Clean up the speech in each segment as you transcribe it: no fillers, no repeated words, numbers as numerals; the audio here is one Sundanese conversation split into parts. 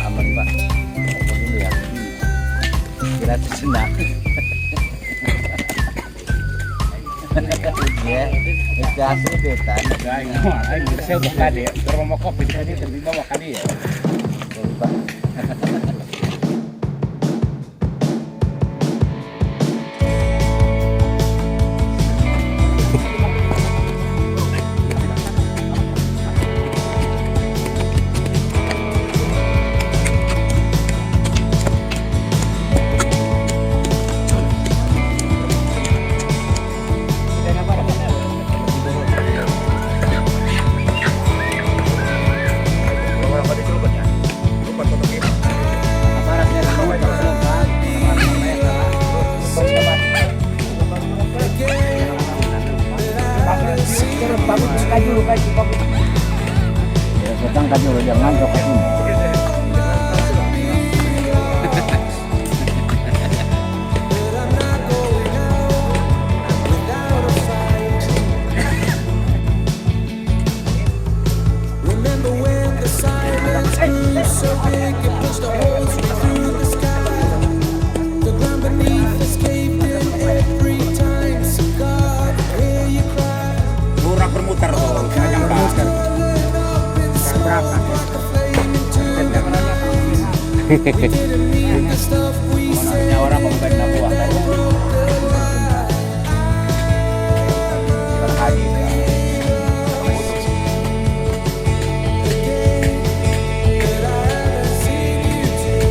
Aman, Pak. Dulu ya. Kira sejenak. Ya, Saya udah kade, mau kopi tadi bawa kade ya. Pak. Ya, sedang kan jangan kok ini. Remember when the silence grew so big it pushed a hole straight through the sky? The ground beneath us caved in every time. So God, hear you cry. Murah bermutar tuh, panjang banget. Curling up in smoke like a flame into the night. We didn't mean the stuff we said. Orang mau bukan buah kan. Broke the lie. Orang haji. That I haven't seen you too.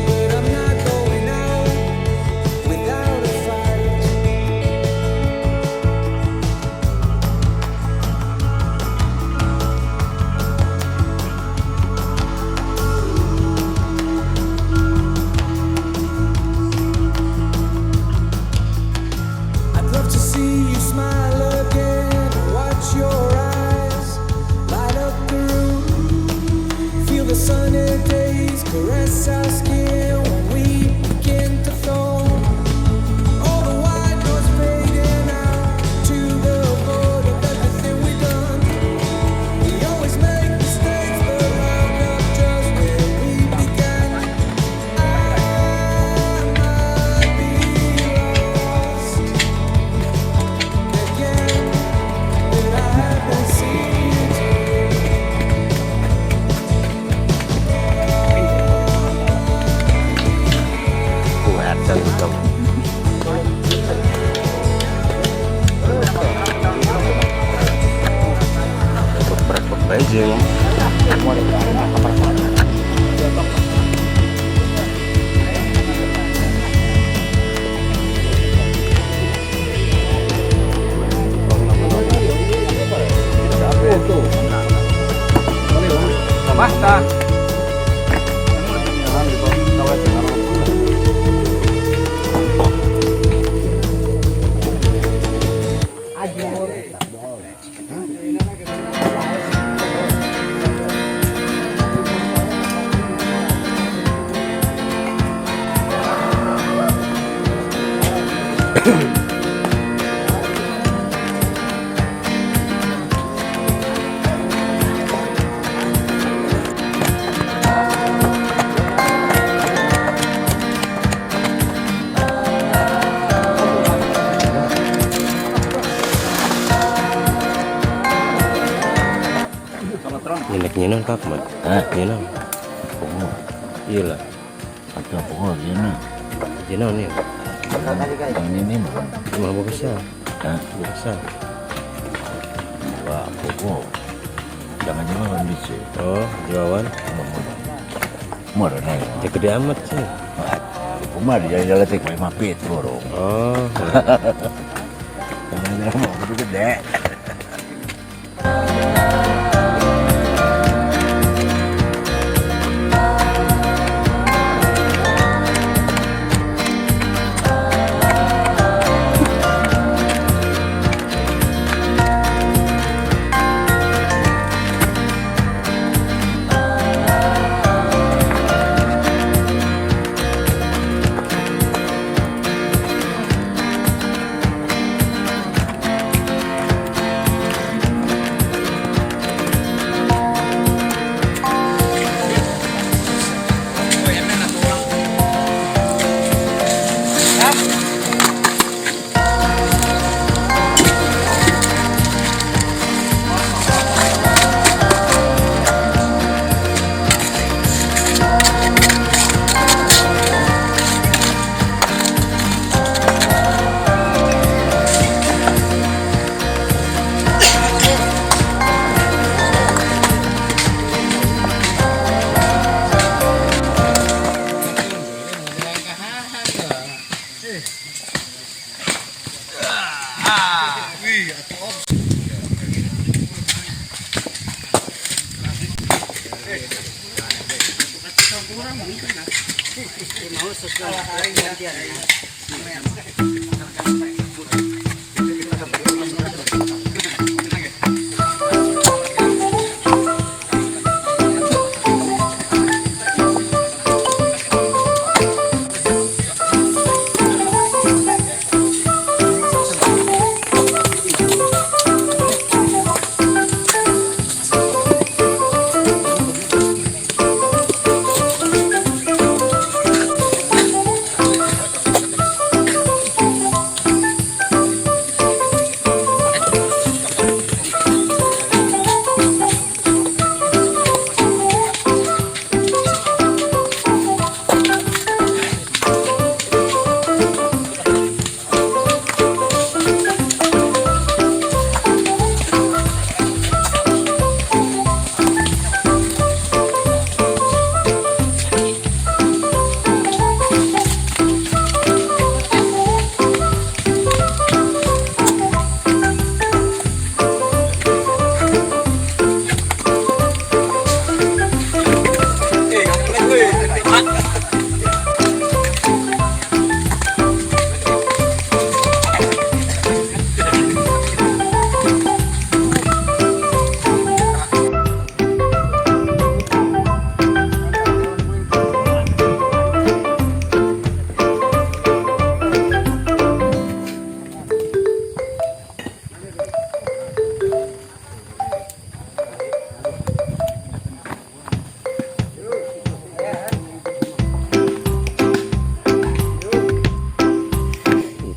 But I'm not going out without a fight. Sih. Basta. Nyenek nyenon Pak Mat. Hah? Nyenon. Pokok. Iya lah. Atau pokok gini. Nyenon ya. Yang ini mah. Mah bagus ya. Hah? Bagus ya. Wah, pokok. Jangan juga kan bisa. Oh, jawaban. Murah nih. Ya gede amat sih. Kumar dia jalan tek main mapit borong. Oh. Jangan jalan mau gede.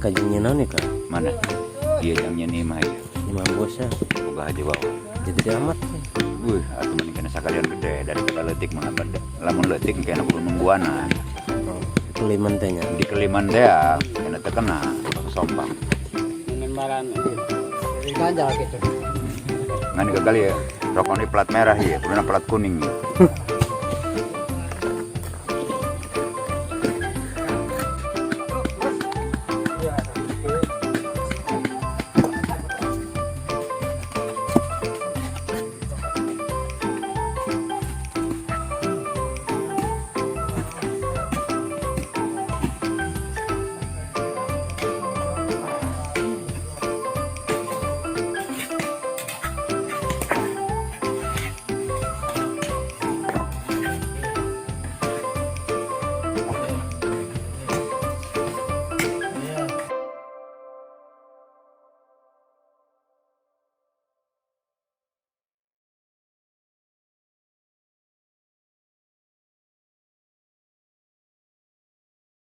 Kajinya naon ya Kak? Mana? Iya yang nyanyi mah ya. Lima bosnya. Boga aja bawa. Ya gede amat sih. Wih, atuh mending kena sakalian gede daripada leutik mah pada. Lamun leutik kena kudu nungguanan. Oh, keliman teh nya. Di keliman teh ya, kena terkena sompang. Ganjal gitu. Ngan gagal ya. Rokone plat merah ya, kuduna plat kuning ya.